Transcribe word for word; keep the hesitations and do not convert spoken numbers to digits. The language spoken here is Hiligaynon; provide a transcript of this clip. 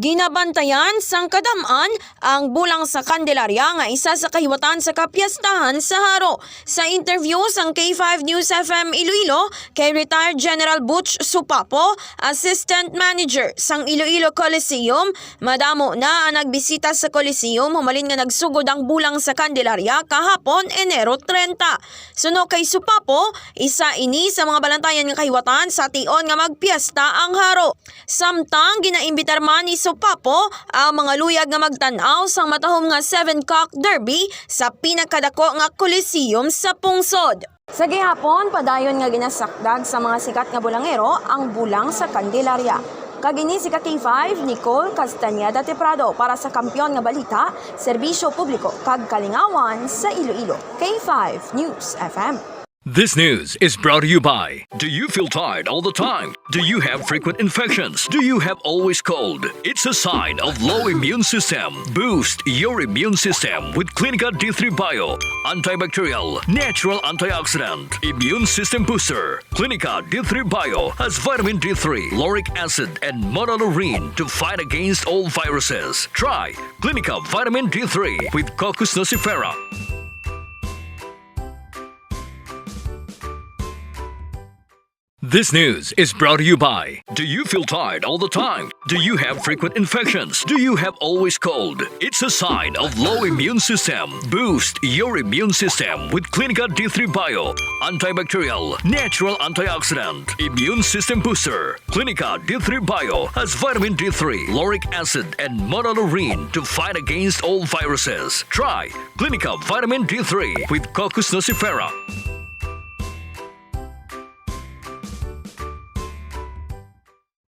Ginabantayan sang kadam-an ang bulang sa Candelaria nga isa sa kahiwatan sa kapiyastahan sa Haro. Sa interview sang K five News F M Iloilo kay retired General Butch Supapo, Assistant Manager sang Iloilo Coliseum, madamo na ang nagbisita sa Coliseum humalin nga nagsugod ang bulang sa Candelaria kahapon, Enero trenta. Suno kay Supapo, isa ini sa mga balantayan nga kahiwatan sa tion nga magpiesta ang Haro. Samtang ginaimbitar man ni Supapo ang mga luyag nga magtan-aw sang matahom nga Seven Cock Derby sa pinakadako nga Coliseum sa pungsod. Sa gihapon, padayon nga ginasakdag sa mga sikat nga bulangero ang bulang sa Candelaria. Kag ini si ka K five, Nicole Castañeda Teprado para sa Kampiyon nga Balita, Serbisyo Publiko kag Kalingawan sa Iloilo. K five News F M. This news is brought to you by. Do you feel tired all the time? Do you have frequent infections? Do you have always cold? It's a sign of low immune system. Boost your immune system with Clinica D three Bio. Antibacterial, natural antioxidant, immune system booster. Clinica D three Bio has vitamin D three, lauric acid, and monolaurin to fight against all viruses. Try Clinica Vitamin D three with Cocos nucifera. This news is brought to you by. Do you feel tired all the time? Do you have frequent infections? Do you have always cold? It's a sign of low immune system. Boost your immune system with Clinica D three Bio. Antibacterial, natural antioxidant, immune system booster. Clinica D three Bio has vitamin D three, lauric acid, and monolaurin to fight against all viruses. Try Clinica Vitamin D three with Cocos nucifera.